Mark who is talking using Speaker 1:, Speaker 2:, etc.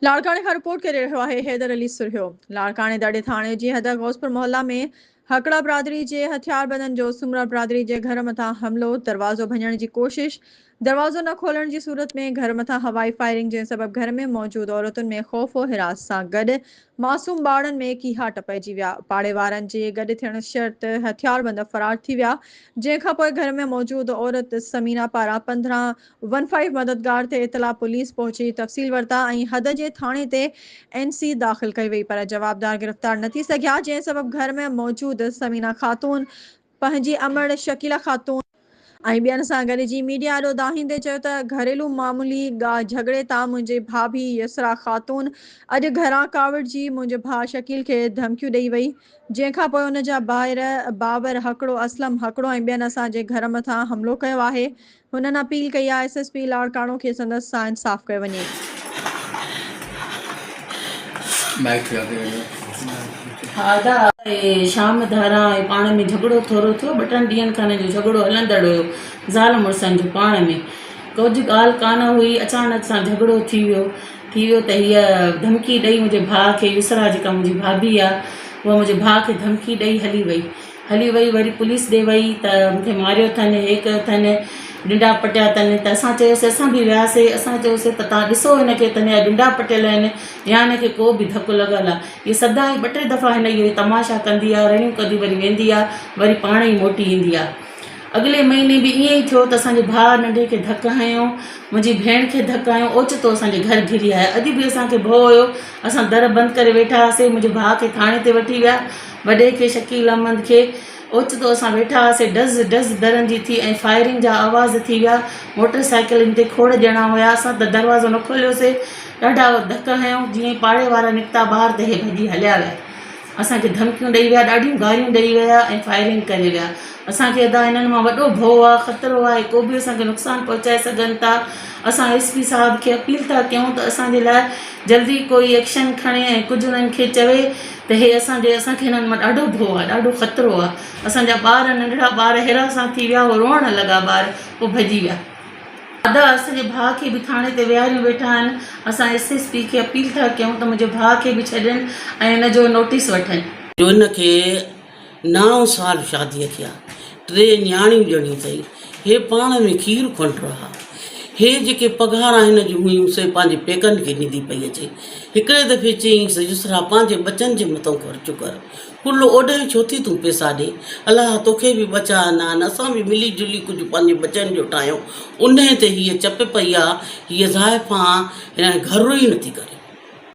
Speaker 1: لاڙڪاڻي کان رپورٽ ڪري رهيو آهي حيدر علي سرهيو. لاڙڪاڻي دڙي ٿاڻي جي حد غوثپور محلا ۾ هڪڙا برادري جي هٿياربندن جو سومرا برادري جي گهر مٿان حملو، دروازو ڀڃڻ جي ڪوشش، دروازو نه کولڻ جي صورت ۾ گهر مٿان هوائي فائرنگ جنهن سبب گهر ۾ موجود عورتن ۾ خوف و هراس سان گڏ معصوم ٻارڙن ۾ ڪيهاٽ پئجي ويا، پاڙي وارن جي گڏ ٿيڻ شرط هٿياربند فرار ٿي ويا جنهن کانپوء گهر ۾ موجود عورت ثمينه پاران 15 ون فائيو مددگار تي اطلاع پوليس پهچي تفصيل ورتا ۽ حد جي ٿاڻي تي اين سي داخل ڪئي وئي پر جوابدار گرفتار نه ٿي سگهيا جنهن سبب گهر ۾ موجود ثمينه خاتون پنهنجي امڙ شڪيله خاتون ۽ ٻين سان گڏجي ميڊيا آڏو دانهيندي چيو ته گهريلو معاملي ڳا جهڳڙي تان منهنجي ڀاڀي يسرا خاتون اڄ گهران ڪاوڙجي منهنجي ڀاء شڪيل کي ڌمڪيون ڏئي وئي جنهن کان پوء ان جا ڀائر بابر هڪڙو اسلم هڪڙو ۽ ٻين اسان جي گهر مٿان حملو ڪيو آهي هنن اپيل ڪئي آهي ايس ايس پي لاڙڪاڻو کي سندس سان انصاف ڪيو وڃي.
Speaker 2: ادا شام ڌاران ۽ پاڻ ۾ جهڳڙو ٿورو ٿيو ٻه ٽن ڏينهن کان هنن جو جهڳڙو هلندڙ هيو زال مڙسن جو پاڻ ۾ ڪجهه ڳالهه ڪانه هئي اچانڪ سان جهڳڙو ٿي ويو ٿي ويو ته هيء ڌمڪي ڏئي منهنجي ڀاء کي يسرا جيڪا منهنجي ڀاڀي آهي اها منهنجي ڀاء کي ڌمڪي ڏئي هلي وئي هلي وئي وري پوليس ڏي وئي ته مون کي ماريو اٿن هي ڪيو اٿن ڏنڊا پٽيا اٿن ته اسان چيوسي اسان به وياسي اسان چيوسي ته تان ڏسو هن کي ته هن جا ڏنڊا پٽيل آهن يا هن کي ڪو به ڌڪ لڳل آهي هي سدائين ٻه ٽي دفعا هن اهو تماشا ڪندي آهي رڙيون ڪندي وري ويندي آهي وري پاڻ ئي موٽي ايندي آهي اڳلي مهيني به ائين ئي ٿيو ته اسان جي ڀاء ننڍي کي ڌڪ هنيو منهنجي ڀيڻ کي ڌڪ هنيو اوچتو اسان جي گهر گهري آيا اڄ به اسان کي ڀؤ هيو اسان در بند ڪري ويٺا هئاسي منهنجي ڀاء کي ٿاڻي تي وٺي ويا وڏي کي شڪيل احمد کي اوچتو اسان ويٺا هئاسي ڊز ڊز درن جي ٿي ۽ فائرنگ جا آواز ٿي ويا موٽر سائيڪلن تي کوڙ ڄڻا هيا اسان ته دروازو نه کوليوسي ڏاڍا ڌڪ هنيو جيئن ئي پاڙي وارا نڪتا ٻاهر ته هي ڀڄي هليا ويا اسان کي ڌمڪيون ڏئي ويا ڏاڍيون گاريون ڏئي ويا ۽ فائرنگ ڪري ويا اسان کي ادا هنن مان وڏو ڀؤ آ خطرو آهي ڪو به اسان کي نقصان پهچائي سگهن ٿا اسان ايس پي صاحب کي اپيل ٿا ڪيون ته اسان جي لاء جلدي ڪوئي ايڪشن کڻي ۽ ڪجهه انهن کي چوي ته هي اسان جي اسان کي هنن مان ڏاڍو ڀؤ آ ڏاڍو خطرو آ اسان جا ٻار ننڍڙا ٻار هراسان ٿي ويا هو روئڻ لڳا ٻار پوء ڀڄي ويا. ادا اسان جي ڀاء کي به ٿاڻي تي ويهاريون ويٺا آهن اسان ايس ايس پي کي اپيل ٿا ڪيون ته منهنجي ڀاء کي به ڇڏين ۽ ان جو نوٽيس وٺن.
Speaker 3: جو هن کي نائون سال شاديء کي آ، ٽي نياڻيون ڄڻيون اٿئي. هي پاڻ ۾ کير کنڊ ها. هي جيڪي پگهاران هن جون هيون سي پنهنجي پيڪن کي ڏيندي پئي اچي. هڪڙي دفعي چيائينس، يسرا پنهنجي ٻچن جي مٿئون خرچ ڪر. ڪل اوڏانهن ڇو ٿي تون پئسا ڏين؟ الله توکي به ٻچا ڏنا آهن، اسان به ملي جلي ڪجهه پنهنجي ٻچن جو ٺاهيون. انهيء تي هيء چپ پئي آ. هيء زائفان هن گهر ئي نٿي ڪري.